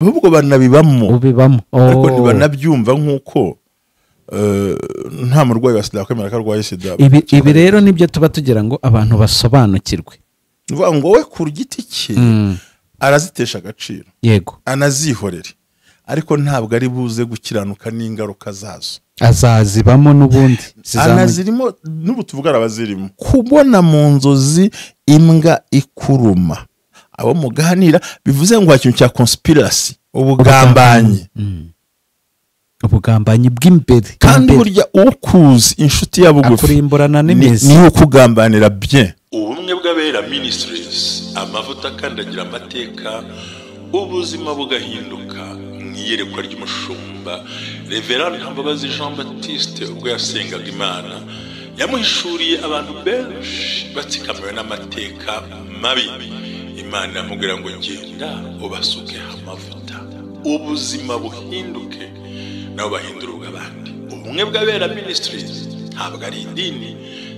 Ahubwo banabibamo. Ubibamo. Ariko ntibanabyumva nk'uko nta murwayi wa sida kwemera ko arwaye sida. Ibi rero nibyo tuba tugira ngo abantu basobanukirwe. Nuvuga ngo we ku giti cye arazitesha agaciro. Yego. Anazihorere. Ariko ntabwo ari buze gukiranuka n'ingaruka zazo. Azazibamo n'ubundi. Anazirimo n'ubu tuvuga arabazirimo. Kubona mu nzozi imbwa ikuruma. Abo muganira bivuze ngo ikintu cya conspiracy, ubugambanyi. Ubugambanyi bw'imbere. Kandi burya ukuzi inshuti ya bugufi akurimburana n'imizi. Ni ukugambanira bien. Ubumwe bw'Abera Ministries, amavuta akandagira amateka, ubuzima bugahinduka. Mwiyerekwa ry'umushumba Reverend Ntambabazi Jean Baptiste ubwo yasengaga Imana yamuhishuriye abantu benshi batsikamiwe n'amateka mabi. Imana iramubwira ngo genda ubasuke amavuta, ubuzima buhinduke nabo bahindura ubw'abandi. Ubumwe bw'Abera Ministries ntabwo ari idini,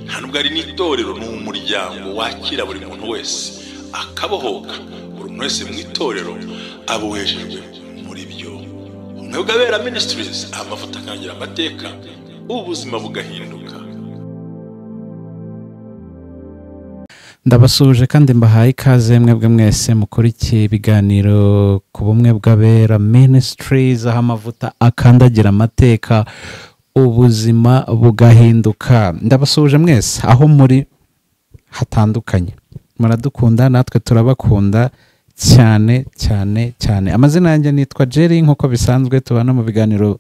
nta nubwo ari n'itorero, ni umuryango wakira buri muntu wese akabohoka. Buri muntu wese mu itorero abohejejwe muri byo. Ubumwe bw'Abera Ministries, amavuta akangira amateka, ubuzima bugahinduka. Ndabasuhuje kandi mbahaye ikaze mwebwe mwese mukurikiye ibiganiro ku Bumwe bw'Abera Ministries, aho amavuta akandagira amateka, ubuzima bugahinduka. Ndabasuhuje mwese aho muri hatandukanye, muradukunda natwe turabakunda cyane cyane cyane. Amazina yanjye nitwa Jerry, nkuko bisanzwe tubana mu biganiro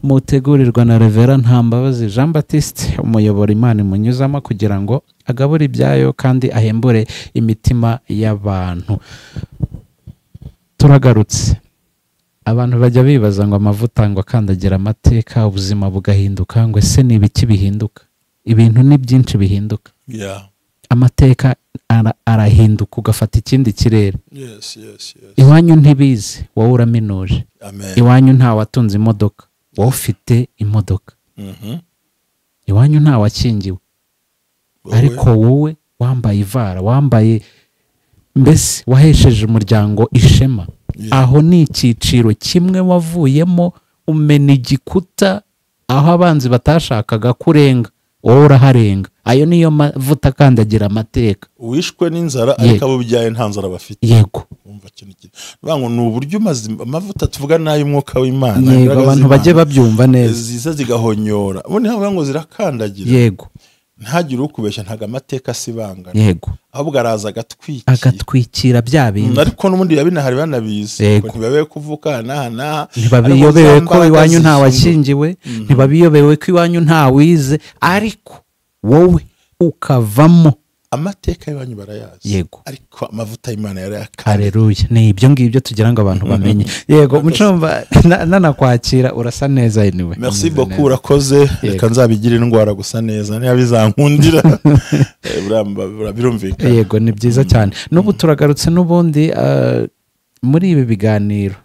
mutegurirwa na Reverend Ntambabazi Jean Baptiste, umuyobora Imana imunyuzamo kugira ngo agabure ibyayo kandi ahembure imitima y'abantu. Turagarutse. Abantu bajya bibaza ngo amavuta ngo akandagira amateka, ubuzima bugahinduka, ngo ese ni ibiki bihinduka? Ibintu ni byinshi bihinduka. Amateka arahinduka ugafata ikindi kirere. Yes, yes, yes. Iwanyu ntibizi, wowe uraminuje. Amen. Iwanyu nta watunze imodoka, wowe ufite imodoka. Iwanyu nta wakingiwe, ariko wowe wambaye ivara, wambaye mbese wahesheje umuryango ishema. Aho ni icyiciro kimwe wavuyemo, umena igikuta aho abanzi batashakaga kurenga, wowe uraharenga. Ayo niyo mavuta akandagira amateka. Wishwe n'inzara ariko abo byaye nta nzara bafite. Yego. Umva kintu ngo ni uburyo amavuta tuvuga nayo umwuka w'Imana. Yego, abantu bajye babyumva neza. Ziza zigahonyora. Ubundi ntabwo ngo zirakandagira. Yego. Ntagire ukubeshya, ntago amateka asibangana. Yego. Ahubwo araza agatwikira. Agatwikira bya bindi. Ariko n'ubundi yabinahari banabizi. Ntibabewe kuvuka naha naha. Ntibabiyobewe ko iwanyu nta washyingiwe, ntibabiyobewe ko iwanyu nta wize, ariko wowe ukavamo. Amateka y'iwanyu barayazi. Yego. Ariko amavuta y'Imana yarayakanda. Haleluya. Ni ibyo ngibyo tugira ngo abantu bamenye. Yego, mucumba nanakwakira urasa neza anyway. Merci beaucoup, urakoze. Reka nzabigira indwara gusa neza niba bizankundira. Birumvikana. Yego, ni byiza cyane. N'ubu turagarutse n'ubundi muri ibi biganiro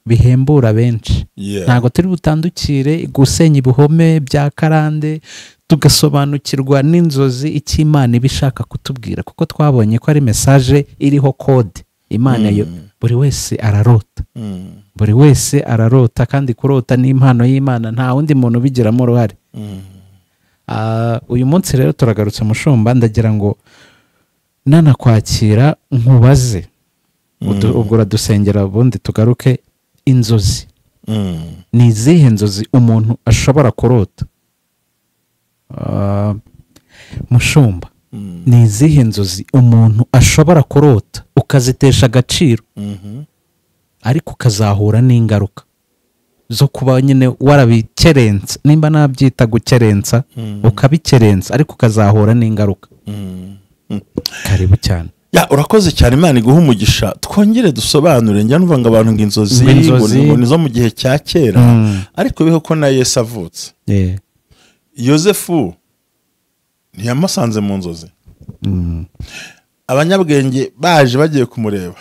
bihembura benshi. Ntago turi butandukire gusenya ibihome bya karande, tugasobanukirwa n'inzozi icyo Imana ibishaka kutubwira, kuko twabonye ko ari message iriho code. Imana yo buri wese ararota. Buri wese ararota, kandi kurota ni impano y'Imana, nta wundi muntu ubigiramo uruhare. Uyu munsi rero turagarutse mushumba, ndagira ngo nanakwakira nkubaze. Ubwo uradusengera ubundi tugaruke. Inzozi ni izihe nzozi umuntu ashobora kurota? Mushumba, ni izihe nzozi umuntu ashobora kurota ukazitesha agaciro, ariko ukazahura n'ingaruka zo kuba nyine warabikerensa, nimba nabyita gukerensa, ukabikerensa ariko ukazahura n'ingaruka? Karibu cyane. Ya, urakoze cyane, Imana iguha umugisha. Twongere dusobanure. Njya numva ngo abantu ngo inzozi ngo nizo mu gihe cya kera, ariko biho ko na Yesu avutse. Yosefu ntiyamusanze mu nzozi. Abanyabwenge baje bagiye kumureba,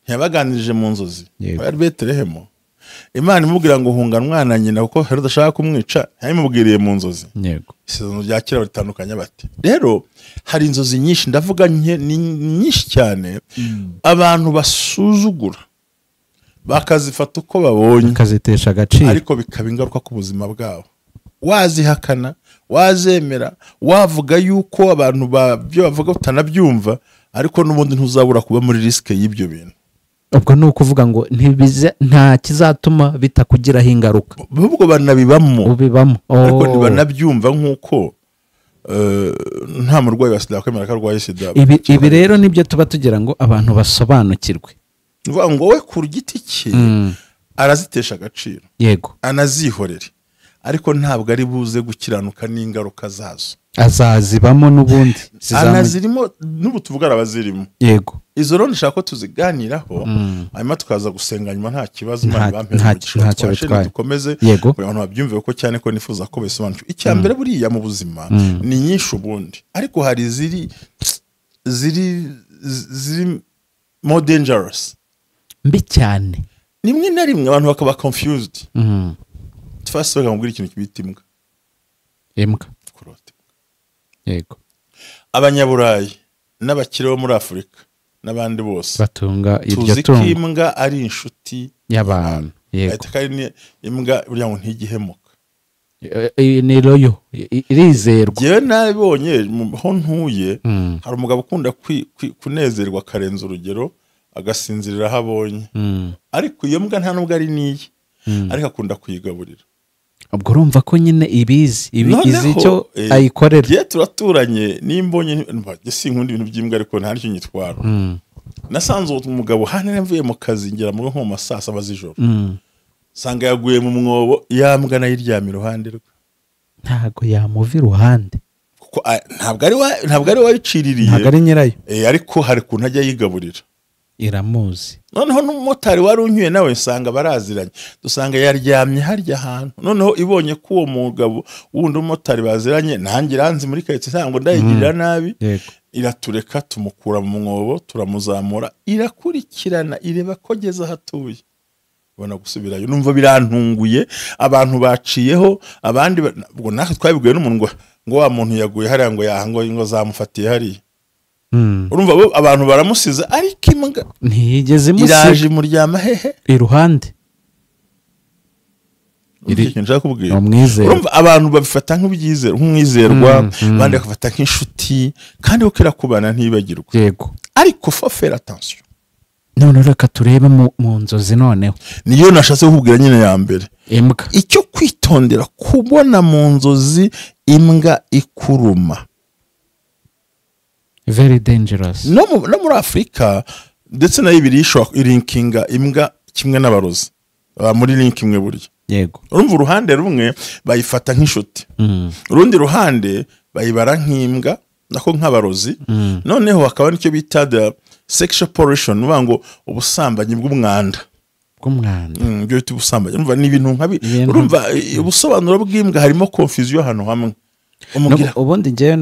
ntiyabaganirije mu nzozi. Bari Betelehemu. Imana imubwira ngo hunga mwana nyina kuko Herode ashaka kumwica, yabimubwiriye mu nzozi. Yego. Isezerano rya kera ritandukanye bate. Rero hari inzozi nyinshi, ndavuga nke ni nyinshi cyane, abantu basuzugura Bakazifata uko babonye, bakazitesha agaciro, ariko bikaba ingaruka ku buzima bwabo. Wazihakana, wazemera, wavuga yuko abantu byo bavuga utanabyumva, ariko n'ubundi ntuzabura kuba muri risque y'ibyo bintu. Ubwo ni ukuvuga ngo nta kizatuma bitakugiraho ingaruka, ahubwo banabibamo, ubibamo, ariko ntibanabyumva nk'uko nta murwayi wa sida kwemera ko arwaye sida. Ibi rero nibyo tuba tugira ngo abantu basobanukirwe. Ngo we ku giti cye arazitesha agaciro, yego, anazihorere, ariko ntabwo ari buze gukiranuka n'ingaruka zazo, azazibamo n'ubundi anazirimo n'ubu tuvuga arabazirimo. Yego, izo rero ndashaka ko tuziganiraho, hanyuma tukaza gusenga nyuma, nta kibazo, Imana ibampere umugisha, dukomeze abantu babyumve ko cyane ko nifuza ko bisobanukirwa. Icya mbere buriya mu buzima ni nyinshi ubundi, ariko hari ziri ziri ziri more dangerous, mbi cyane, rimwe na rimwe abantu bakaba confused. First bakamubwira ikintu kibita imbwa, imbwa kurota. Yego, abanyaburayi n'abakire bo muri Afurika n'abandi bose batunga iryo tuzi tungo, ko imbwa ari inshuti y'abantu. Yego, kandi imbwa buriya ngo ntigihemuka, ni loyo, irizerwa. Jewe nabibonye ho ntuye, hari umugabo ukunda kunezerwa akarenza urugero, agasinzirira aho abonye, ariko iyo mbwa nta nubwo ari niye, ariko akunda kuyigaburira. Ubwo urumva ko nyine ibizi ibigize icyo ayikorera. Giye turaturanye nimbonye sinkunda ibintu by'imbwa, ariko nta nicyo nyitwara. Nasanze umugabo hano mvuye mu kazi ngera mu nko mu saa 7 z'ijoro, sanga yaguye mu mwobo, yambwa nayiryamye iruhande rwe. Ntago yamuva iruhande, kuko ntabwo ari wayiciririye, ntabwo ari nyirayo, ariko hari kuntu ajya yigaburira, iramuzi. Noneho n'umumotari wari unyuye nawe nsanga baraziranye, dusanga yaryamye harya hantu. Noneho ibonye ko uwo mugabo wundi umumotari baziranye, nanjye iranzi muri karitsiye ntabwo ndayigirira nabi, iratureka tumukura mu mwobo, turamuzamura, irakurikirana ireba ko ageze aho atuye, ubona gusubirayo. Numva birantunguye, abantu baciyeho abandi, ubwo natwe twabibwiwe n'umuntu ngo wa muntu yaguye hariya, ngo yahango ngo zamufatiye hariya. Urumva abantu baramusize, ariko imbwa ntiyigeze imusiga, iraje imuryama hehe iruhande. Urumva abantu babifata nk'umwizerwa, abandi bakafata nk'inshuti, kandi uko irakubana ntibagirwe. Yego, ariko faut faire attention. None reka turebe mu nzozi noneho, niyo nashatse kukubwira nyine ya mbere, imbwa. Icyo kwitondera kubona mu nzozi imbwa ikuruma, very dangerous. No muri Afurika ndetse na Bibiliya ishobora irinkinga imbwa kimwe n'abarozi, muri link imwe burya. Yego, urumva uruhande rumwe bayifata nk'inshuti, urundi ruhande bayibara nk'imbwa nako nk'abarozi. Noneho hakaba nicyo bita the sexual pollution, uvuga ngo ubusambanyi bw'umwanda, ibyo bita ubusambanyi. Urumva ni ibintu nkabi, urumva ubusobanuro bw'imbwa harimo confusion hano hamwe. Ubundi njyewe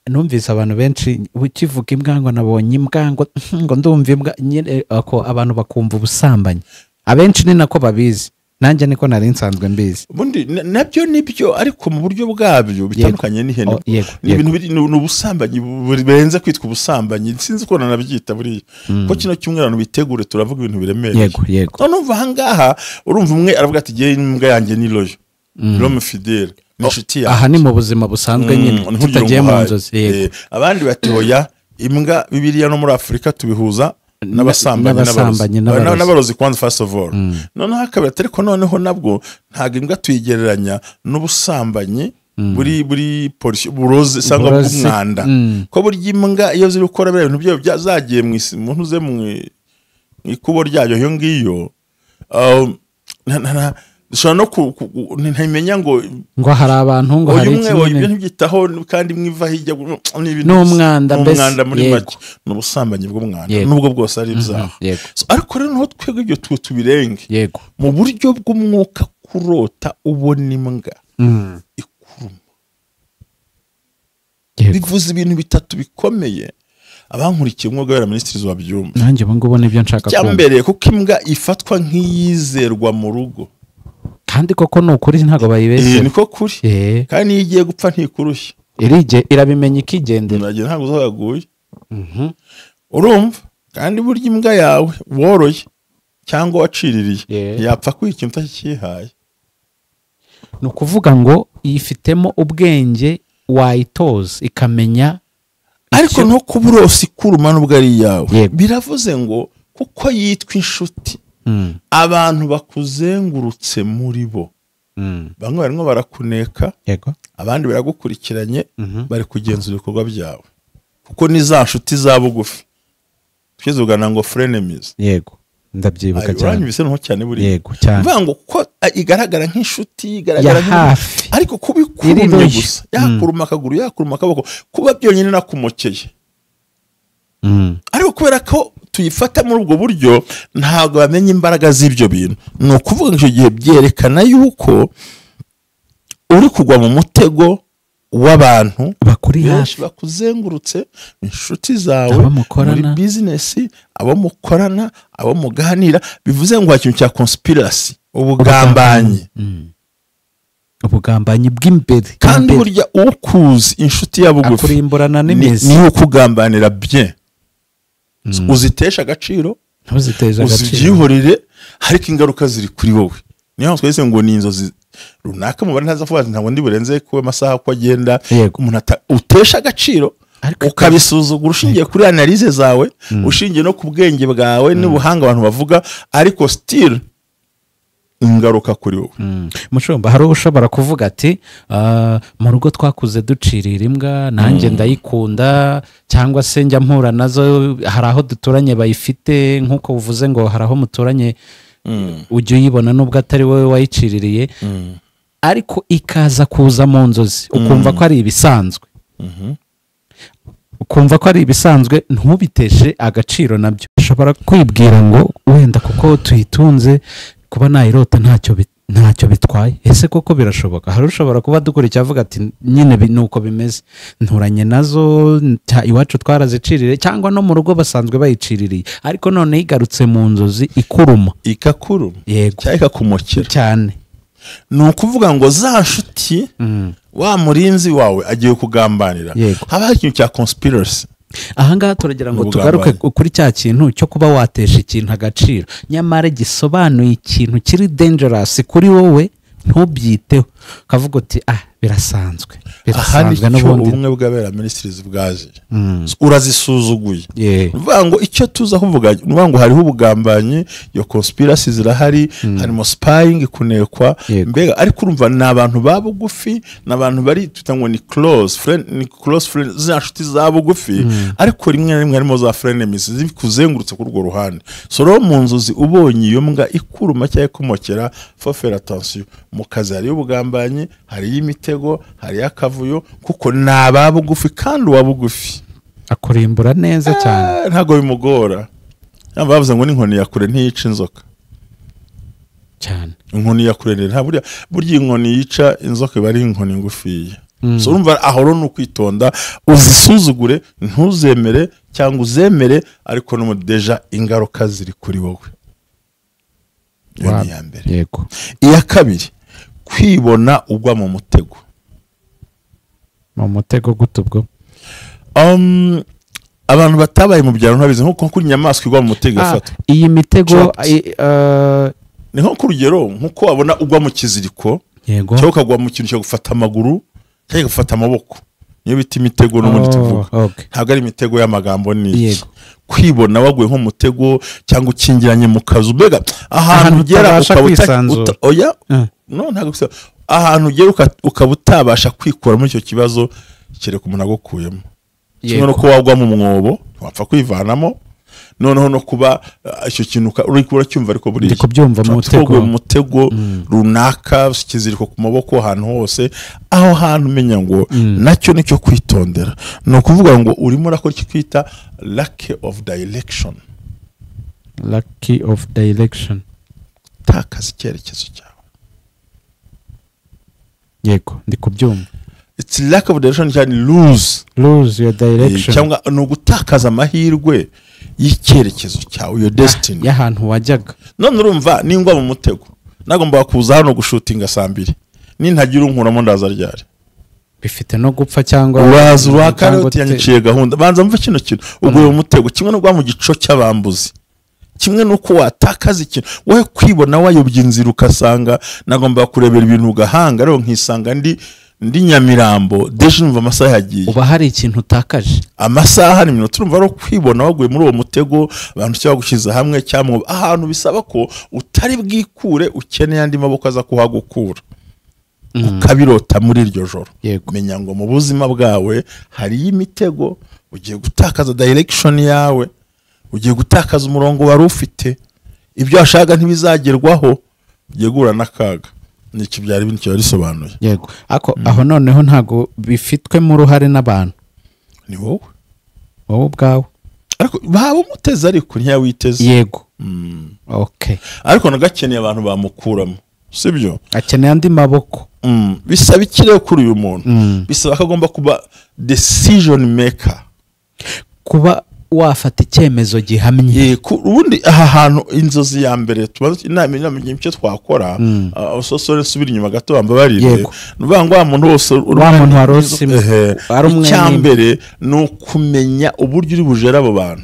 numvise abantu benshi ukivuga imbwa ngo nabonye imbwa ngo ndumva imbwa nyine, ako abantu bakumva ubusambanyi, abenshi ni nako babizi, nanjye niko nari nsanzwe mbizi. Ubundi nabyo nibyo, ariko mu buryo bwabyo bitandukanye n'ihene. Ni ibintu biri ni ubusambanyi burenze kwitwa ubusambanyi, sinzi ko nanabyita buriya, ko kino cyumweru abantu bitegure turavuga ibintu biremereye. Yego, yego. None umva aha ngaha urumva umwe aravuga ati giye imbwa yanjye ni loyo, l'homme fidèle, inshuti yawe. Aha ni mu buzima busanzwe nyine, tutagiye mu nzozi. Abandi bati oya, imbwa Bibiliya no muri Afurika tubihuza n'abasambanyi n'abarozi kwanza first of all. Noneho hakaba ariko noneho nabwo ntabwo imbwa tuyigereranya n'ubusambanyi buri polisi buroze cyangwa bw'umwanda, ko burya imbwa iyo ziri gukora biriya bintu byayo byazagiye mu isi, mu ntuze mu ikubo ryayo iyo ngiyo, dushobora no ntimenya ngo hari abantu ngo hari iki nyine ntibyitaho, kandi mwiva hirya n'umwanda, mbese muri make ni ubusambanyi bw'umwanda nubwo bwose ari ibyaha. Ariko rero niho twebwe ibyo tubirenge mu buryo bw'umwuka, kurota ubona imbwa ikuruma bivuze ibintu bitatu bikomeye. Abankurikiye umwuga wera Ministries babyumva, nanjye ubu ngubu nibyo nshaka kumva. Cyambere, kuko imbwa ifatwa nk'iyizerwa mu rugo, kandi koko ni ukuri ntabwo bayibeshye, niko kuri. Kandi iyo igiye gupfa ntikurushye, irabimenya ikigendera, ntabwo uzaguye. Urumva kandi burya imbwa yawe woroye cyangwa waciririye yapfa kwiha ikintu utakihaye. Ni ukuvuga ngo yifitemo ubwenge, wayitoza ikamenya. Ariko no kuba urose ikuruma nubwo ari iyawe, biravuze ngo kuko yitwa inshuti, abantu bakuzengurutse muri bo bamwe barimo barakuneka, abandi baragukurikiranye, bari kugenzura ibikorwa byawe, kuko ni za nshuti za bugufi twizugana ngo frenemies. Yego, ndabyibuka cyane. Uranyumvise nto cyane buriya. Yego cyane. Bivuga ngo kuko igaragara nk'inshuti, igaragara hafi, ariko kubikurumye gusa, yakuruma akaguru, yakuruma akaboko, kuba byonyine nakumokeye. Ariko kubera ko tuyifata muri ubwo buryo, ntabwo bamenya imbaraga z'ibyo bintu. Ni ukuvuga ngo icyo gihe byerekana yuko uri kugwa mu mutego w'abantu bakuri hafi, bakuzengurutse, inshuti zawe, muri business, abo mukorana, abo muganira. Bivuze ngo ikintu cya conspiracy, ubugambanyi, ubugambanyi bw'imbere. Kandi burya ukuzi inshuti ya bugufi akurimburana n'imizi, niyo kugambanira bien. Uzitesha agaciro, ntuzitesha agaciro, uzibyihorere, ariko ingaruka ziri kuri wowe. Niyo mpamvu twese ngo ni inzozi runaka mubare ntaza kubaza, ntabwo ndi burenze kuba amasaha ko agenda. Umuntu utesha agaciro ukabisuzugura ushingiye kuri analyse zawe, ushingiye no ku bwenge bwawe n'ubuhanga abantu bavuga, ariko still ingaruka kuri wowe. Mushumba, hari ushobora kuvuga ati mu rugo twakuze ducirira imbwa, nanjye ndayikunda, cyangwa se njya mpura nazo, hari aho duturanye bayifite, nk'uko uvuze ngo hari aho muturanye ujya uyibona nubwo atari wowe wayiciririye, ariko ikaza kuza mu nzozi ukumva ko ari ibisanzwe, ukumva ko ari ibisanzwe, ntubiteshe agaciro nabyo. Ushobora kwibwira ngo wenda kuko tuyitunze kuba nayirota ntacyo bitwaye. Ese koko birashoboka? Hari ushobora kuba dukora avuga ati nyine nuko bimeze, nturanye nazo, iwacu twarazicirire, cyangwa no mu rugo basanzwe bayiciririye, ariko none igarutse mu nzozi ikuruma, ikakuruma, yego, cyangwa ikakumokera cyane. Ni ukuvuga ngo za nshuti, wa murinzi wawe agiye kugambanira, haba hari ikintu cya conspiracy. Ahangaha turagira ngo tugaruke kuri cya kintu cyo kuba watesha ikintu agaciro, nyamara gisobanuye ikintu kiri dangerous kuri wowe, ntubyiteho, ukavuga uti birasanzwe, birasanzwe. N'ubundi ubumwe bw'abera ministries bwaje, urazisuzuguye. Uvuga ngo icyo tuza kuvuga, uvuga ngo hariho ubugambanyi, iyo conspiracy zirahari, harimo spying, kunekwa, mbega. Ariko urumva ni abantu ba bugufi, ni abantu bari twita ngo ni close friend, ni close friend, za nshuti za bugufi, ariko rimwe na rimwe harimo za frenemies zikuzengurutse kuri urwo ruhande. So rero mu nzozi ubonye iyo mbwa ikuruma cyangwa ikumokera, faut faire attention. Mu kazi hariyo ubugambanyi, hariyo imitego, hariyo akavuyo, kuko ni aba bugufi, kandi uwa bugufi akurimbura neza cyane, ntabwo bimugora. Bavuze ngo n'inkoni ya kure ntiyica inzoka cyane. Inkoni ya kure nta burya inkoni yica inzoka iba ari inkoni ngufiya. So urumva aho rero ni ukwitonda, uzisuzugure, ntuzemere cyangwa uzemere, ariko no deja ingaruka ziri kuri wowe. Iyo ni iya mbere. Yego. Iya kabiri, kwibona ugwa mu mutego. Mu mutego gute ubwo? Abantu batabaye mu byaro ntabizi, nko kuri inyamaswa igwa mu mutego ifatwa. Iyi mitego ni nko ku rugero nkuko wabona ugwa mu kiziriko, cyangwa ukagwa mu kintu cyo gufata amaguru cyangwa gufata amaboko, niyo bita imitego n'ubundi tuvuga. Ntabwo ari imitego y'amagambo, ni kwibona waguye nko mutego cyangwa ukingiranye mu kazu, mbega ahantu ugera ukaba oya no ntabwo ahantu ugera ukaba utabasha kwikura muri icyo kibazo, kereka umuntu agukuyemo. Kimwe no kuba wagwa mu mwobo wapfa kwivanamo, noneho no kuba icyo kintu uri uracyumva, ariko buriya ndi kubyumva mu mutego runaka, ikiziriko ku maboko, ahantu hose, aho hantu umenya ngo nacyo nicyo kwitondera. Ni ukuvuga ngo urimo urakora icyo twita lack of direction. Lack of direction, takaza icyerekezo cyawe. Yego, ndi kubyumva. It's lack of direction cyane, lose your direction, cyangwa ni ugutakaza amahirwe y'icyerekezo cyawe, your destiny, y'ahantu wajyaga. None urumva ningwa mu mutego, nagomba kuza hano gushutinga saa mbiri, nintagira unkuramo ndaza ryari, bifite no gupfa cyangwa uraza urakare uti yanyiciye gahunda. Banza mva kino kintu, uguye mu mutego kimwe no gwa mu gico cy'abambuzi, Kimwe nuko watakaza ikintu wowe kwibona wayobye inzira ukasanga nagomba kurebera ibintu ugahanga rero nkisanga ndi Nyamirambo deje numva amasaha yagiye. Uba hari ikintu utakaje amasaha n'iminota, urumva ari kwibona waguye muri uwo mutego abantu cyangwa gushyiza hamwe cyangwa ahantu bisaba ko utari bwikure, ukeneye andi maboko aza kuhagukura. Ukabirota muri iryo joro. Menya ngo mu buzima bwawe hari imitego, ugiye gutakaza direction yawe, ugiye gutakaza umurongo wari ufite, ibyo washaka ntibizagerwaho, ugiye guhura n'akaga. N'iki byari bintu cyarisobanuye. Yego. Ako aho noneho ntago bifitwe mu ruhare n'abantu. Ni wowe. Wowe ubwawe. Ariko baba umuteze ariko ntiyawiteze. Yego. Okay. Ariko nagakeneye abantu bamukuramo. Sibyo? Akeneye andi maboko. Bisaba ikirere kuri uyu muntu. Bisaba ko agomba kuba decision maker. Kuba wafata icyemezo gihamye. Ubundi aha hantu inzozi ya mbere tubaze inama icyo twakora, usosore subira inyuma gato bambabarire. Nuvuga ngo wa muntu wose wa muntu warose ari umwe. Icyambere ni ukumenya uburyo uri bujera abo bantu.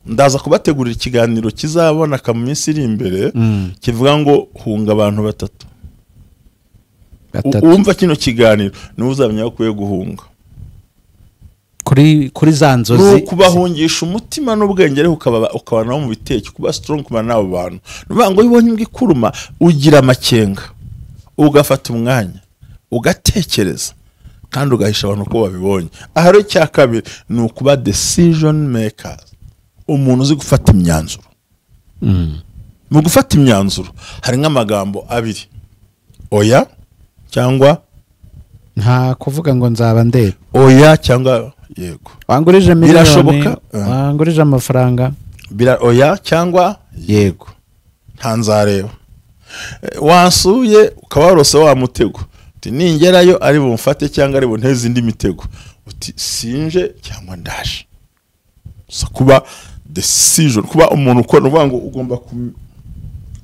Ndaza kubategurira ikiganiro kizaboneka mu minsi iri imbere kivuga ngo hunga abantu batatu. Uwumva kino kiganiro niwe uzamenya ko ukwiye guhunga. Kuri za nzozi kubahungisha umutima n'ubwenge ariko ukaba nabo mu biteke, kuba strong kuba nabo bantu. Nuvuga ngo ibonye imbwa ikuruma ugira amakenga, ugafata umwanya ugatekereza kandi ugahisha abantu ko babibonye. Aha rero icya kabiri ni ukuba decision maker, umuntu uzi gufata imyanzuro. Mu gufata imyanzuro hari nk'amagambo abiri, oya cyangwa nta kuvuga ngo nzaba ndeba, oya cyangwa yego. Wangurije miliyoni, wangurije amafaranga, oya cyangwa yego, nta nzareba. Wansuye ukaba warose wa mutego, uti ningerayo ari bumfate cyangwa ari bunteze indi mitego, uti sinje cyangwa ndaje. So kuba decision, kuba umuntu ukora uvuga ngo ugomba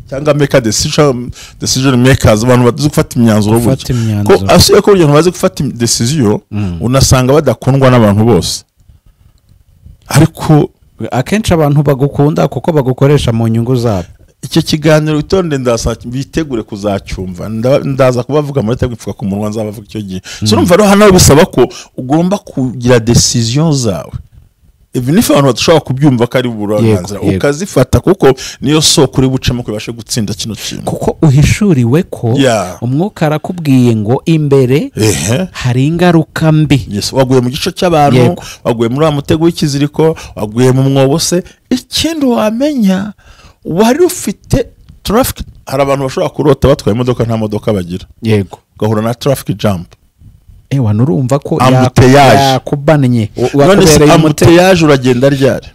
cyangwa make a decision, decision makers, abantu bazi gufata imyanzuro burya. Ko asuye ko abantu bazi gufata decision unasanga badakundwa n'abantu bose. Ariko akenshi abantu bagukunda kuko bagukoresha mu nyungu zabo. Icyo kiganiro itonde ndasa bitegure kuzacyumva, ndaza kubavuga muri tegupfuka ku munwa nzabavuga icyo gihe. So urumva rero hano bisaba ko ugomba kugira decision zawe. Even if abantu badashobora kubyumva ko ari uburenganzira, ukazifata kuko niyo soko uri bucemo kubasha gutsinda kino kintu. Kuko uhishuriwe ko umwuka arakubwiye ngo imbere hari ingaruka mbi. Yes, waguye mu gico cy'abantu, waguye muri wa mutego w'ikiziriko, waguye mu mwobo se. Ikindi wamenya wari ufite traffic, hari abantu bashobora kurota batwaye imodoka nta modoka bagira. Yego. Ugahura na traffic jump. Ewa nurumva ko yakubannye, wakubereye embouteillage, uragenda ryari,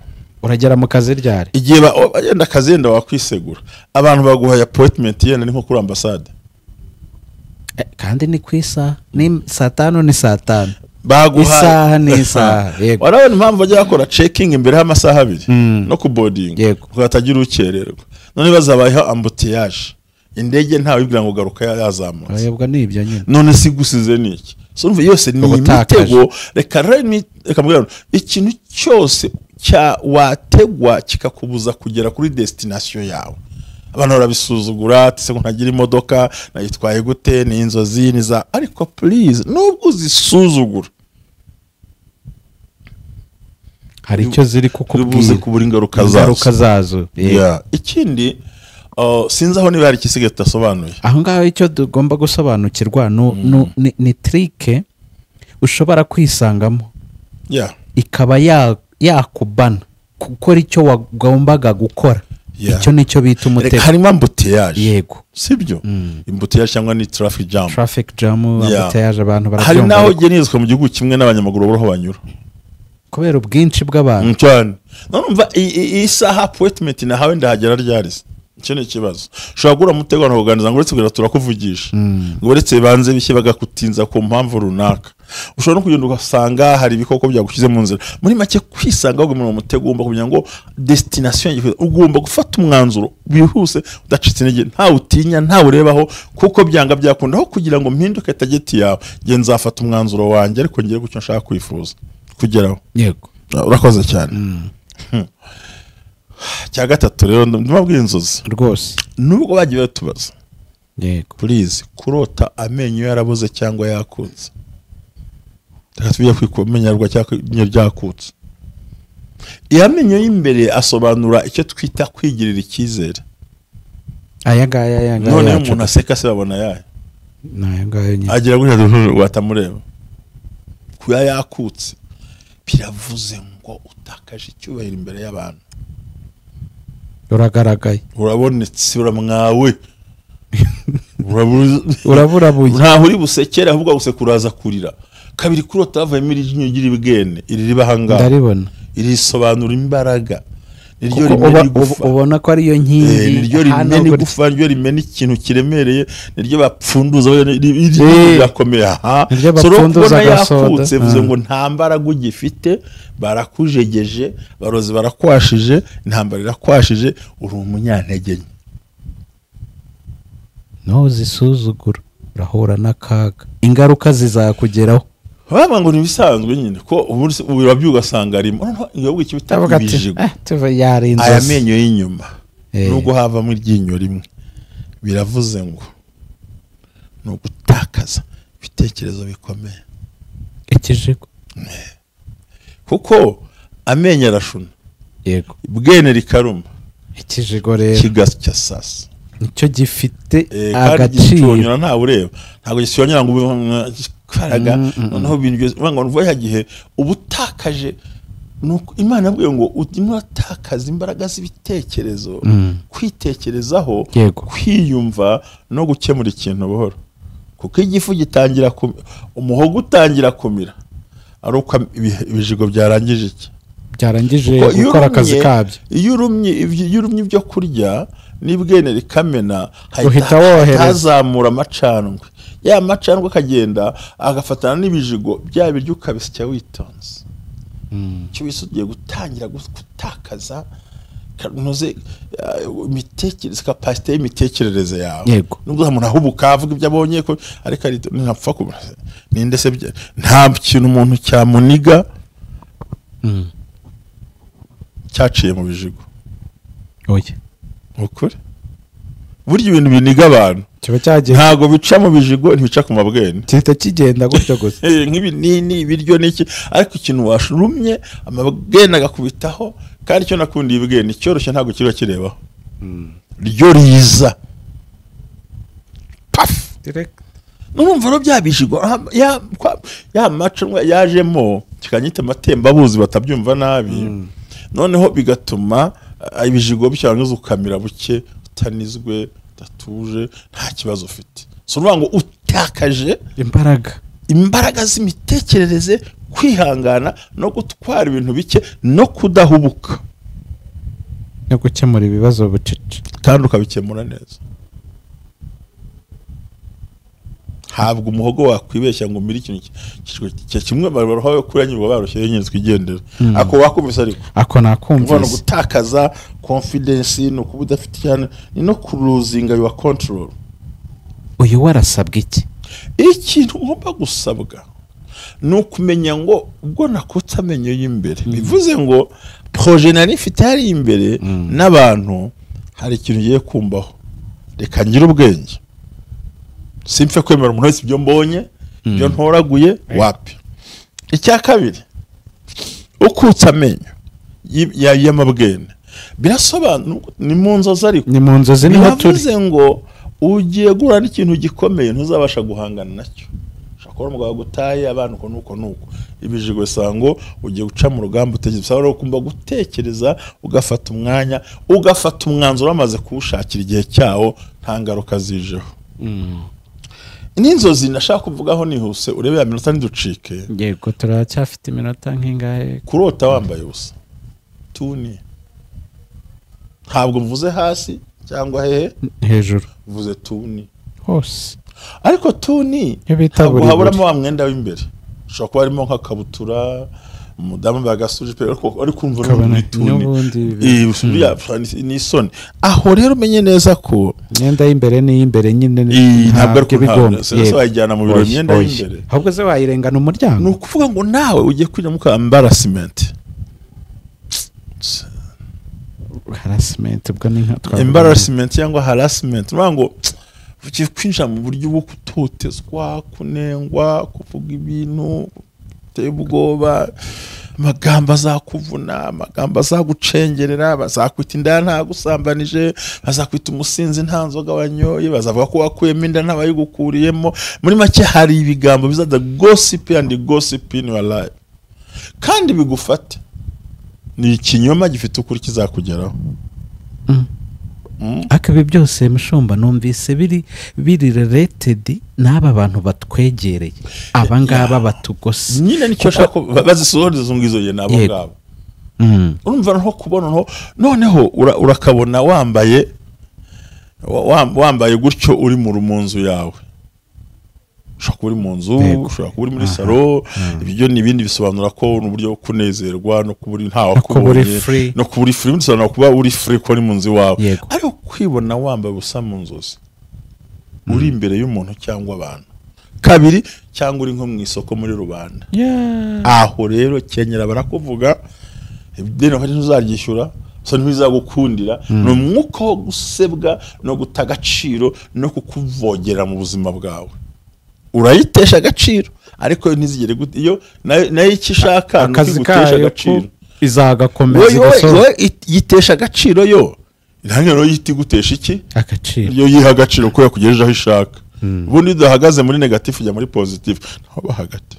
uragera mu kazi ryari, igihe bagenda akazi yenda wakwisegura, abantu baguhaye appointment yenda ni nko kuri ambassade, kandi ni ku isaha, ni saa tanu, ni saa tanu baguhaye isaha ni isaha. Yego, warabona impamvu bajya bakora checking imbere y'amasaha abiri no ku boarding ukatagira ukererwa. None bazabayeho embouteillage, indege ntawe ibwira ngo garuka yazamutse. Ayobwa nibyo nyine. None sigusize niki? So urumva yose ni imitego. Reka mbwira ikintu cyose cya wategwa kikakubuza kugera kuri destination yawe. Abantu barabisuzugura ati se ngo ntagira imodoka nayitwaye gute, ni inzozi ni za, ariko please nubwo uzisuzugura hari icyo ziri kukubwira, kubura ingaruka zazo. Ikindi sinzi aho niba hari ikisigaye tutasobanuye aho ngaho. Icyo tugomba gusobanukirwa ni trick ushobora kwisangamo ikaba yakubana gukora icyo wagombaga gukora. Icyo nicyo bita umutego. Harimo embouteillage. Yego, sibyo? Embouteillage cyangwa ni traffic jam. Traffic jam, embouteillage, abantu barabyumva. Hari naho ugenizwa mu gihugu kimwe n'abanyamaguru boroho banyura kubera ubwinshi bw'abantu cyane. None isaha appointment nahawe ndahagera ryari? Icyo ni ikibazo. Ushobora guhura mutego no kuganiriza ngo uretse kugira turakuvugisha, ngo uretse banze bishye bagakutinza ku mpamvu runaka. Ushobora no kugenda ugasanga hari ibikoko byagushyize mu nzira. Muri make kwisanga ugomba mu mutego, ugomba kumenya ngo destination, ugomba gufata umwanzuro wihuse udacitse intege, nta utinya, nta urebaho, kuko byanga byakunda. Aho kugira ngo mpinduke target yawe, nge nzafata umwanzuro wanjye ariko ngere ku cyo nshaka kwifuza kugeraho. Yego, urakoze cyane. Cya gatatu rero ndababwira inzozi rwose nubwo bagiye batubaza. Yego. Please, kurota amenyo yaraboze cyangwa yakutse. Reka tujye kwikumenyarwa cyangwa ryakutse. Iyo amenyo y'imbere asobanura icyo twita kwigirira icyizere. Aya ngaya aya ngaya. None umuntu aseka se babona yayo. Nayo ngayo nyine. Agira gutya watamureba. Kuya yakutse biravuze ngo utakaje icyubahiro imbere y'abantu. Uragaragaye. Urabonetse, uramwawe. Uraburabuye. Ntaho uri busekere ahubwo gusekuraza kurira. Kabiri kurota havuyemo iryinyo ry'ibwene iri riba hanga. Ndaribona. Irisobanura imbaraga. Niryo rimena igufa. Ubona ko ari yo nkingi. Niryo rimena igufa, niryo rimena ikintu kiremereye, niryo bapfunduza birakomeye. Aha. Niryo bapfunduza agasoda. Yakutse bivuze ngo nta mbaraga ugifite, barakujegeje, barozi barakwashije, intambara irakwashije, uri umunyantege nke. No zisuzugura, urahura n'akaga. Ingaruka zizakugeraho. Baba ngo nibisanzwe nyine ko ubura ugasanga arimo iyo icyo bita ibijigo. Aya menyo y'inyuma nubwo havamo iryinyo rimwe biravuze ngo ni ugutakaza ibitekerezo bikomeye. Ikijigo. Kuko amenyo arashuna. Yego. Bwene rikaruma. Ikijigo rero kigasya sasa. Nicyo gifite agaciro. Nta ureba. Ntabwo gisiyonyera ngo karaga noneho ibintu byose ngo nvuye hagihe ubutakaje nuko Imana yabwiye ngo utimwatakaza imbaraga z'ibitekerezo, kwitekerezaho, kwiyumva no gukemura ikintu buhoro. Kuko igifu gitangira umuhogo utangira kumira ari uko ibijigo byarangije iki byarangije gukora akazi kabyo. Iyo urumye ibyo kurya nibwene rikamena uhita wohereza azamura amacandwe. Ya macandwe akagenda agafatana n'ibijigo bya biryo ukabisya witonze. Cyo wisugiye gutangira gutakaza kanuze imitekerereze, capacité y'imitekerereze yawe. Nubwo umuntu ahubuka avuga ibyo abonye ko ariko ntapfa kuba ninde se nta kintu umuntu cyamuniga cyaciye mu bijigo. Oya. Ukuri. Burya ibintu biniga abantu ntago bica mu bijigo, ntibica ku mabwene. Gihita kigenda gutyo gusa. Nk'ibinini, ibiryo n'iki, ariko ikintu washurumye amabwene agakubitaho, kandi icyo nakundiye ibwene cyoroshye ntago kiba kirebaho. Ryo riza. Paf. Direct. Numva ro bya bijigo ya macunwa yajemo kikanyita amatembabuzi batabyumva nabi. Noneho bigatuma ibijigo bicyangiza ukamira buke utanizwe udatuje nta kibazo ufite. So nuvuga ngo utakaje imbaraga z'imitekerereze, kwihangana no gutwara ibintu bike no kudahubuka no gukemura ibibazo bucece kandi ukabikemura neza. Ntabwo umuhogo wakwibeshya ngo umire ikintu kimwe baruhawe kuranyurwa barushye nyine twigendera. Ako wakumvise ariko ako nakumvise no gutakaza confidence no kuba udafite cyane ni no kuruzinga your control. Uyu warasabwa iki? Ikintu ugomba gusabwa ni ukumenya ngo ubwo nakutse amenyo y'imbere bivuze ngo projet nari mfite hari imbere n'abantu hari ikintu ngiye kumbaho, reka ngire ubwenge simpfe kwemera umuntu wese ibyo mbonye ibyo ntoraguye wapi. Icya kabiri, ukutse amenyo y'amabwene birasobanura ni mu nzozi, ariko ni mu nzozi niho turi, bivuze ngo ugiye guhura n'ikintu gikomeye ntuzabasha guhangana nacyo. Ushobora kubona umugabo agutaye abana uko nuko nuko ibijigo sango ugiye guca mu rugamba utekereza, bisaba rero kumva gutekereza ugafata umwanya ugafata umwanzuro wamaze kuwushakira igihe cyawo nta ngaruka zijeho. N'inzozi nashaka kuvugaho nihuse urebe ya minota ntiducike. Yego turacyafite iminota nk'ingahe? Kurota wambaye ubusa tuni, ntabwo mvuze hasi cyangwa hehe hejuru, mvuze tuni hose. Ariko tuni ntabwo haburamo wa mwenda w'imbere, ushobora kuba harimo nk'akabutura umudamu bagasuje pe, ariko kumva n'ubundi tuni ni isoni. Aho rero umenye neza ko imyenda y'imbere ni imbere nyine, ntabwo ari bigomba se wayijyana mu biro imyenda y'imbere, ahubwo se wayirengana umuryango. Ni ukuvuga ngo nawe ugiye kwinjira mu embarrassment Harassment ubwo ni nka embarrassment cyangwa harassment, ngo ugiye kwinjira mu buryo bwo kutotezwa, kunengwa, kuvuga ibintu biteye ubwoba, amagambo azakuvuna, amagambo azagucengerera, bazakwita inda ntagusambanije, bazakwita umusinzi nta nzoga wanyoye, bazavuga ko wakuyemo inda ntabayigukuriyemo. Muri make hari ibigambo bizaza gossip and gossip in your life, kandi bigufate. Ni ikinyoma gifite ukuri kizakugeraho. Ariko ibi byose mushumba numvise biri related n'aba bantu batwegereye, aba ngaba batugose nyine, nicyo nshaka bazisohoreza ngizo ye nabo ngabo. Urumva nko kubona noneho urakabona wambaye wambaye gutyo uri mu nzu yawe, ushobora kuba uri mu nzu, ushobora kuba uri muri salo, ibyo ni ibindi bisobanura ko n'uburyo bwo kunezerwa no kuba uri ntawe akubonye, no kuba uri free, bisobanura kuba uri free ko uri mu nzu iwawe. Ariko kwibona wambaye ubusa mu nzozi uri imbere y'umuntu cyangwa abantu kabiri, cyangwa uri nko mu isoko muri rubanda, aho rero kenyera barakuvuga, ideni bafite ntuzaryishyura, so ntibizagukundira. Ni umwuka wo gusebwa no guta agaciro no kukuvogera mu buzima bwawe. Urayitesha agaciro, ariko ntizigere iyo nayo icyo ishaka ni ukugutesha agaciro, izagakomeza igasohoka. Yitesha agaciro yo ntange yita igutesha iki agaciro, yo yiha agaciro ko yakugejeje aho ishaka. Ubundi udahagaze muri negative ujya muri positive, ntaho hagati.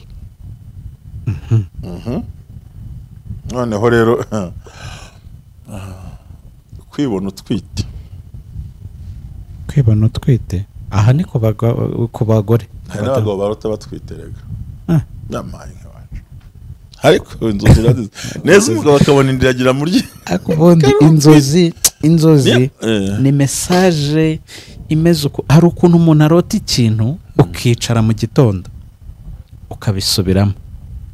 Noneho rero kwibona utwite, kwibona utwite aha ni ku bagore, hari n'abagabo barota batwite rega nyamaye nk'abacu, ariko inzozi urazizi neza, umugabo akabona inda iragira muri. Ariko ubundi inzozi ni message imeze uko. Hari ukuntu umuntu arota ikintu ukicara mu gitondo ukabisubiramo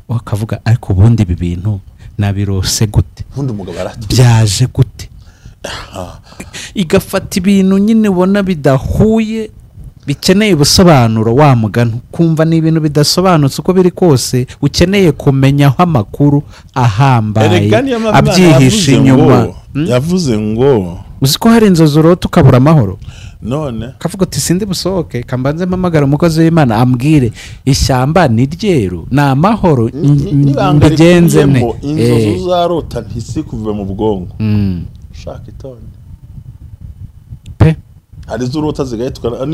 ukavuga ariko ubundi ibi bintu nabirose gute, ubundi umugabo aratwite byaje gute, igafata ibintu nyine ubona bidahuye bikeneye ubusobanuro, wa mugani kumva ni ibintu bidasobanutse uko biri kose, ukeneye kumenya aho amakuru ahambaye abyihishe inyuma. Yavuze ngo uzi ko hari inzozi urota ukabura amahoro, none kavuga uti sindi busohoke kambanze mpamagara umukozi w'Imana ambwire ishyamba ni ryeru ni amahoro mbigenze nte. Inzozi uzarota ntizikuve mu bwonko, shaka itonde pe. Hari izo urota zigahitwa,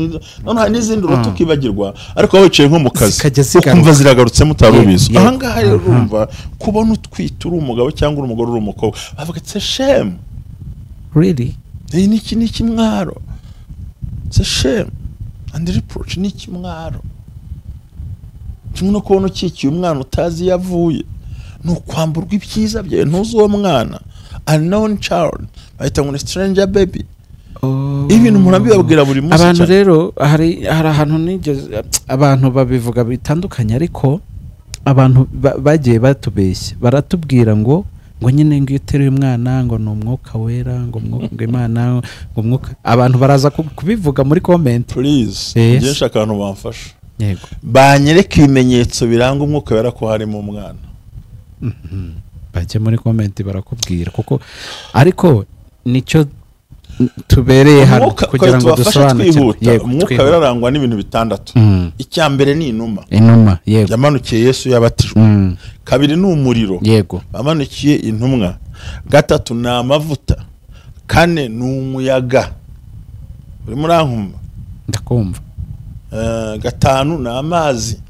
none hari n'izindi urota ukibagirwa, ariko wicaye nko mu kazi ukumva ziragarutsemo utarubizi. Aha ngaha rero urumva kubona utwite uri umugabo cyangwa uri umugore uri umukobwa, bavuga it's a shame. Really? Ni iki ni ikimwaro, it's a shame and reproach, ni ikimwaro. Kimwe no kubona ukikiye umwana utazi iyo avuye, ni ukwamburwa ibyiza byawe, ntuzi uwo mwana, unknown child, bahita ngo ni stranger baby. Ibintu umuntu abibabwira buri munsi. Abantu rero hari ahantu nigeze abantu babivuga bitandukanye, ariko abantu bagiye batubeshya baratubwira ngo nyine ngo iyo uteruye umwana ngo ni umwuka wera, ngo umwuka Imana, ngo umwuka. Abantu baraza kubivuga muri comment. Please, njye nshaka abantu bamfasha. Yego. Banyereka ibimenyetso biranga umwuka wera ko harimo umwana. Bajye muri comment barakubwira, kuko ariko nicyo tubereye hano kugira ngo dusobanukirwe. Umwuka wera arangwa n'ibintu bitandatu. Icya mbere ni inuma. Inuma, yego. Yamanukiye Yesu yabatijwe. Kabiri ni umuriro. Yego. Yamanukiye intumwa. Gatatu ni amavuta. Kane ni umuyaga. Uri murankumva? Ndakumva. Gatanu ni amazi.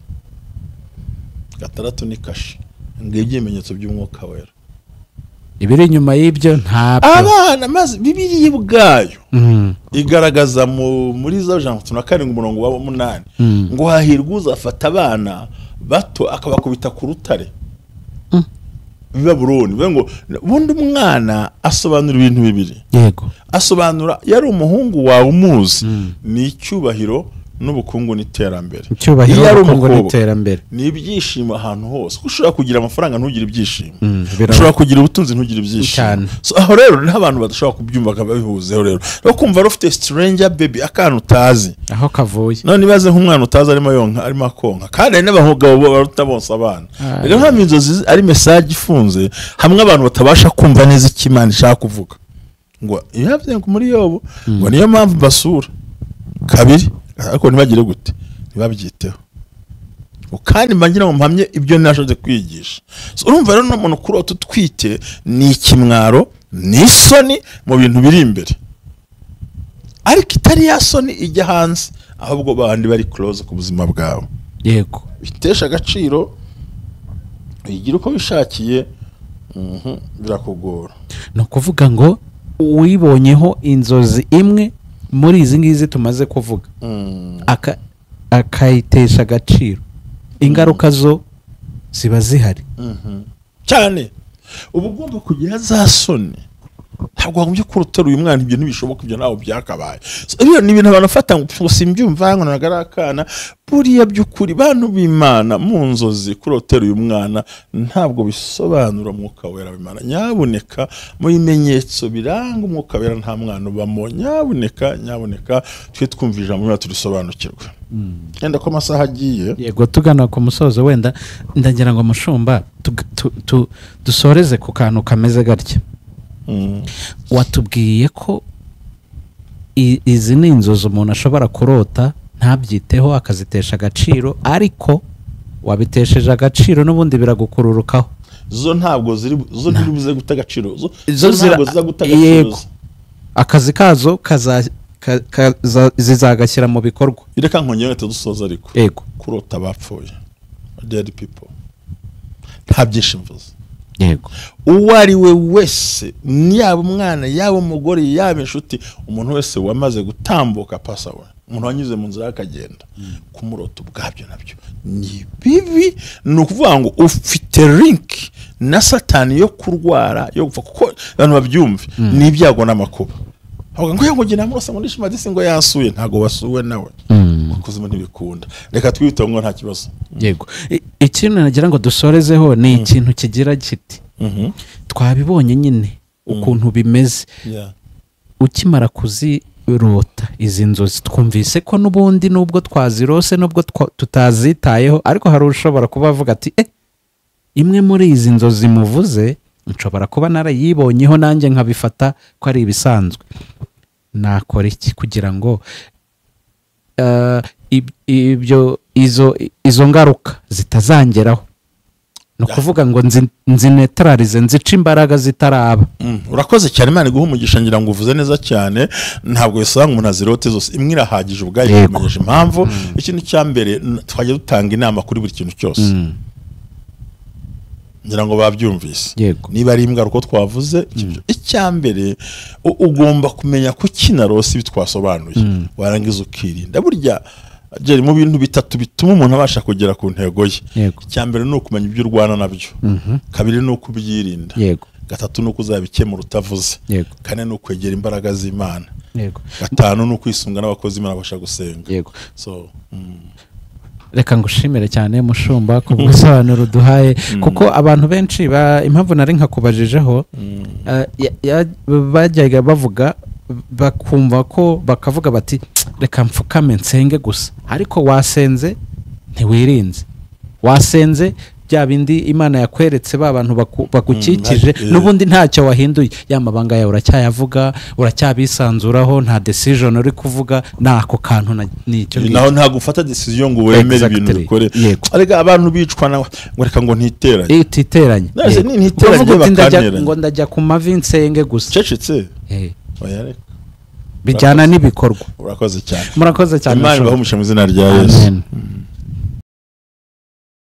Gatandatu ni kashi. Ngibyo ibimenyetso by'umwuka wera. Ibiri inyuma y'ibyo ntabyo. Abana maze Bibiliya ubwayo igaragaza muri za 57 umurongo wa 8 ngo hahirwa uzafata abana bato akabakubita ku rutare. Biba Buroni bivuga ngo ubundi umwana asobanura ibintu bibiri. Yego. Asobanura yari umuhungu wawe umuzi ni icyubahiro n'ubukungu n'iterambere. Icyubahiro n'ubukungu n'iterambere ni ibyishimo ahantu hose. Ushobora kugira amafaranga ntugire ibyishimo, ushobora kugira ubutunzi ntugire ibyishimo. So aho rero niho abantu badashobora kubyumva bakabihuzeho rero. Rero kumva ufite stranger baby, akantu utazi aho kavuye. None ibaze nk'umwana utazi arimo yonka, arimo akonka, kandi hari n'abagabo baruta bonsa abana. Rero nta inzozi ari message ifunze hamwe abantu batabasha kumva neza icyo Imana ishaka kuvuga. Ngo yavye ngo muri Yobu ngo niyo mpamvu basura kabiri, ariko ntibagire gute, ntibabyiteho. Kandi mbangira ngo mpamye ibyo nashoje kwigisha. So urumva rero n'umuntu kurota utwite ni ikimwaro, ni isoni mu bintu biri imbere, ariko itari ya soni ijya hanze, ahubwo bandi bari close ku buzima bwawe. Yego, bitesha agaciro, uyigira uko wishakiye, birakugora. Ni ukuvuga ngo uwibonyeho inzozi imwe muri izi ngizi tumaze kuvuga akayitesha agaciro, ingaruka zo ziba zihari cyane. Uba ugomba kugira za soni, ntabwo wagombye kurutera uyu mwana, ibyo ntibishoboka, ibyo ntabwo byakabaye. Iyo ni ibintu abantu bafata ngo simbyumva ngo ntabwo ari akana, buriya by'ukuri bantu b'Imana mu nzozi kurotera uyu mwana ntabwo bisobanura umwuka wera w'Imana. Nyabuneka mu bimenyetso biranga umwuka wera nta mwana ubamo. Nyabuneka, nyabuneka twe twumva ijambo ry'Imana turisobanukirwe. Yenda ko amasaha agiye. Yego, tugana ku musozo, wenda ndagira ngo mushumba dusoreze ku kantu kameze gatya. Watubwiye ko izi ni inzozi umuntu ashobora kurota ntabyiteho akazitesha agaciro, ariko wabitesheje agaciro n'ubundi biragukururukaho. Zo ntabwo ziri, zo ntiribuze guta agaciro, zo ntabwo ziza guta agaciro. Akazi kazo zizagashyira mu bikorwa. Reka nkongere dusoza ariko. Yego, kurota bapfuye, dead people, nta byinshi mvuze. Yego, uwo ari we wese, yaba umwana, yaba umugore, yaba inshuti, umuntu wese wamaze gutambuka pass away, umuntu wanyuze mu nzira akagenda, kumurota ubwabyo nabyo ni bibi. Ni ukuvuga ngo ufite link na Satani yo kurwara, yo gupfa, kuko abantu babyumve ni ibyago n'amakuba. Avuga ngo ngo namurose ngo ndishima disi ngo yasuye, ntago basuwe nawe, kuzima ntibikunda. Reka twite ngo nta kibazo. Yego, ikintu nagira ngo dusorezeho ni ikintu kigira kiti twabibonye nyine ukuntu bimeze. Ukimara kuzirota izi nzozi, twumvise ko n'ubundi nubwo twazirose nubwo tutazitayeho, ariko hari ushobora kuba avuga ati imwe muri izi nzozi muvuze nshobora kuba narayibonyeho nanjye nkabifata ko ari ibisanzwe, nakora iki kugira ngo ibyo izo ngaruka zitazangeraho? No kuvuga ngo nzinetralize, nzice imbaraga zitaraba. Urakoze cyane, Imana iguhe umugisha, ngira ngo uvuze neza cyane. Ntabwo bisaba ngo umuntu azirote zose, imwe irahagije ubwayo ikumenyesha impamvu. Ikintu cya mbere, twajya dutanga inama kuri buri kintu cyose, ngira ngo babyumvise. Niba ari imbwa uko twavuze, icya mbere ugomba kumenya ko kinarose bitwasobanuye, warangiza ukirinda. Burya Jerry, mu bintu bitatu bituma umuntu abasha kugera ku ntego ye, icya mbere ni ukumenya ibyo urwana nabyo, kabiri ni ukubyirinda, gatatu ni ukuzabikemura utavuze, kane ni ukwegera imbaraga z'Imana, gatanu ni ukwisunga n'abakozi Imana babasha gusenga. So reka ngushimire cyane mushumba ku busobanuro duhaye, kuko abantu benshi impamvu nari nkakubajijeho bajyaga bavuga bakumva ko bakavuga bati reka mfukame nsenge gusa, ariko wasenze ntiwirinze, wasenze bya bindi Imana yakweretse ba bantu bagukikije, n'ubundi ntacyo wahinduye, ya mabanga yawe uracyayavuga, uracyabisanzuraho, nta decision uri kuvuga, nako kantu nicyo ngicyo. Naho nta gufata decision ngo wemere ibintu bikore. Ariko abantu bicwa na ngo reka ngo ntiteranye, utiteranye ngo ndajya ku mavi nsenge gusa, cecetse bijyana n'ibikorwa. Urakoze cyane, murakoze cyane, Imana ibahe umugisha mu izina rya Yesu.